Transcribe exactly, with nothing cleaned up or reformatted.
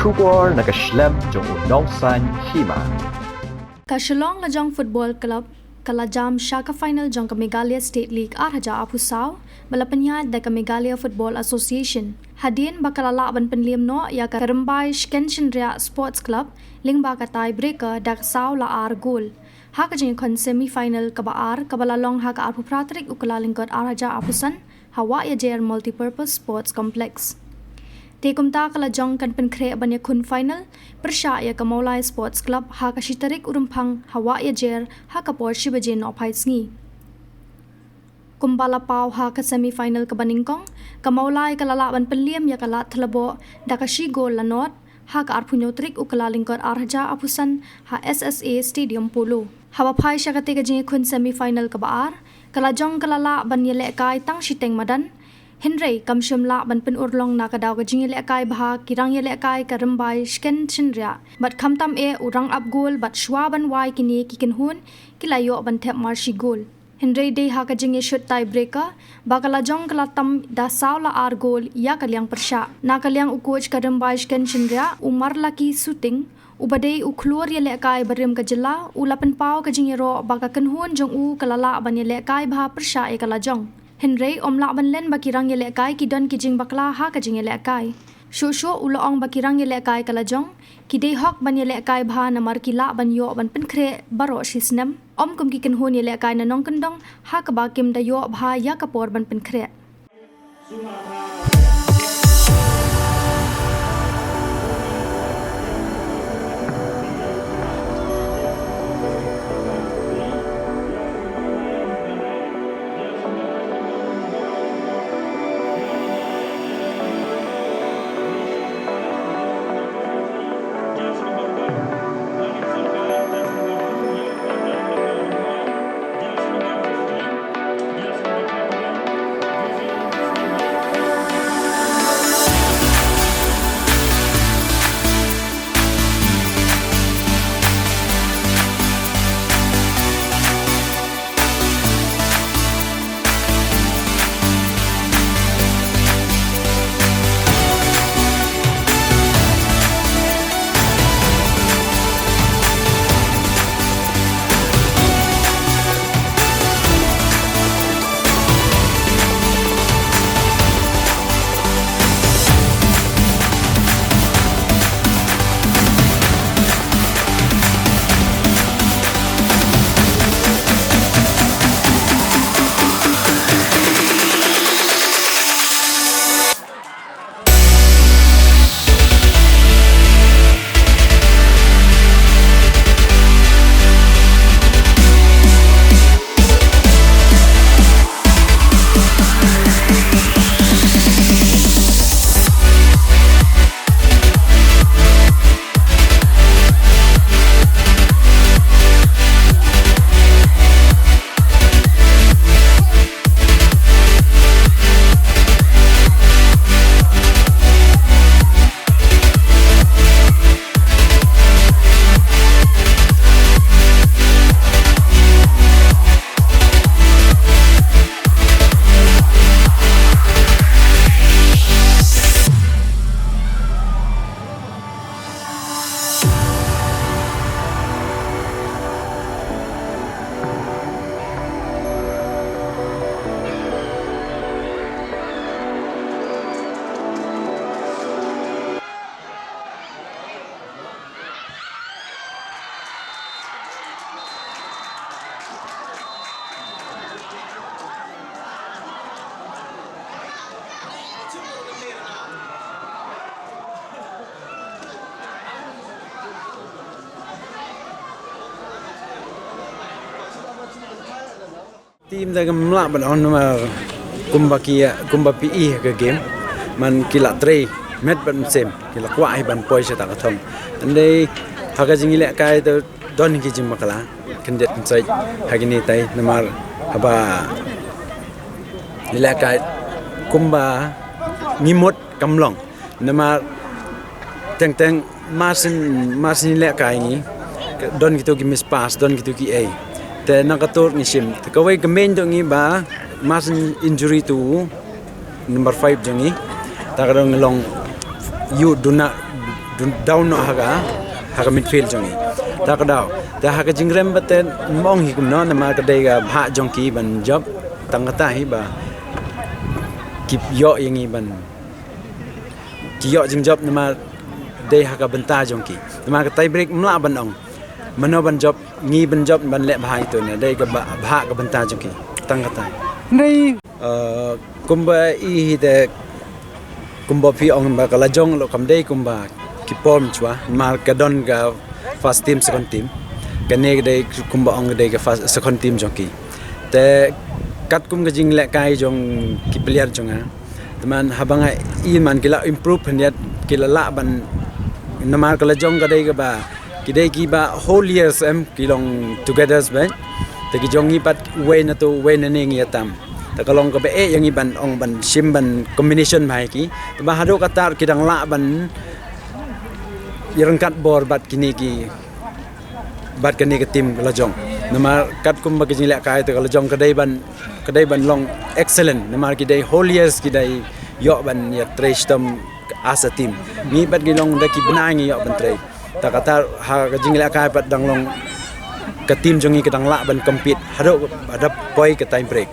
Khubor na ka shlem jong u nongsan hima. Ka Shillong Lajong Football Club ka la jam sha ka final jong ka Meghalaya State League ar hajar arphew saw, ba la pynïaid da ka Meghalaya Football Association. Hadien ba ka la lah ban pynliem noh ïa ka Rymbai Shken Shynriah Sports Club lyngba ka tie breaker da ka saw la ar gol. Ha ka jingïakhun semi final kaba ar kaba la long ha ka arphew phra tarik u Kyllalyngkot ar hajar arphew san ha Wah Ïajer Multipurpose Sports Complex. Te kumta ka Lajong kan pynkhreh ban ïakhun final pyrshah ïa ka Mawlai Sports Club ha ka shi tarik u Rymphang ha Wah Ïajer ha ka por shi baje nohphai sngi. Kumba la paw ha ka semi final kaba nyngkong, ka Mawlai ka la lah ban pynliem ïa ka Ladthadlaboh da ka shi gol la nod ha ka arphew hynñiew tarik u Kyllalyngkot ar hajar arphew san ha S S A Stadium Polo. Haba phai sha kata ka jingïakhun semi final kaba ar, ka Lajong ka la lah ban ïalehkai tang shiteng madan. Hynrei kam shym lah ban pynurlong na ka daw ka jingïalehkai bha ki rangïalehkai ka Rymbai Shken Shynriah bad khamtam eh u rangap gol bad shuwa ban wai kine ki kynhun ki la ïoh ban thep mar shi gol. Hynrei dei ha ka jingïashut tie breaker ba ka Lajong ka la tam da saw la ar gol ïa ka liang pyrshah. Na ka liang u coach ka Rymbai Shken Shynriah u Marlaki Suting, uba dei u khlur ïalehkai barim ka jylla, u la pynpaw ka jingïaroh ba ka kynhun jong u ka la lah ban ïalehkai bha pyrshah ïa ka Lajong. Hynrei ym lah ban len ba ki rangïalehkai ki don ki jingbakla ha ka jingïalehkai. Shuh shuh u la ong ba ki rangïalehkai ka Lajong ki dei hok ban ïalehkai bha namar ki lah ban ïoh ban pynkhreh baroh shi snem. Ym kum ki kynhun ïalehkai na nongkyndong ha kaba kim da ïoh bha ïa ka por ban pynkhreh. Team da kam lah ban on namar kumba ki, kumba phi i ha ka game. Man ki la trei met bad mynsiem, ki la kwah hi ban poi sha ta ka thong. Hynrei ha ka jingïalehkai te don ki jingbakla. Khyndiat khynsoit ha kine tai namar haba ïalehkai kumba ngi mut kam long. Namar teng teng mar syn, mar syn ïalehkai ngi, don kito ki miss pass, don kito ki ei. Te na ka tur ngi shim. Te kawei ka main to ngi ba mar syn injury to number five jong ngi. Ta ka dang long ïuh duna Dun down noh ha ka ha ka midfield jong ngi. Ta ka daw. Ta ha ka jingrem ba te mong hi kumno namar ka dei ka bha jong ki ban jop tang kata hi ba ki ïoh ïa ngi ban ki ïoh jingjop namar dei ha ka bynta jong ki. Namar ka tie break mla ban ong mano ban jop ngi ban jop ban leh bha ito na dei ka bha ka bynta jong ki. Tang kata. Nei. Kumba i hi te kumba phi ong ba ka la jong lo kam dei kumba ki pom chwa mar ka don ka first team second team. Ka ne dei kumba ong dei ka first second team jong ki. Te kat kum ka jingleh kai jong ki player jong nga. Teman haba nga i man ki la improve hyndiat ki la lah ban namar ka la jong ka dei ka ba ki dei ki ba whole years em ki long together ba. Te ki jong ngi pat wei na tu wei na ne ngi atam. Te ka long ka ba eh yang ngi ban ong ban shim ban combination mai ki. Te ba hadu ka tar ki dang lah ban i rengkat bor bat kini ki bat kini ki team ka la jong. Namar kat kum ba ki jingleh kai te ka la jong ka dei ban ka dei ban long excellent namar ki dei whole years ki dei ïoh ban ïa trei stem as a team. Ngi pat ngi long da ki bnai ngi ïoh ban trei. Ta kata ha ka jingleh kai pat dang long ka team jong ngi ka dang lah ban compete hadu hadu poi ka time break.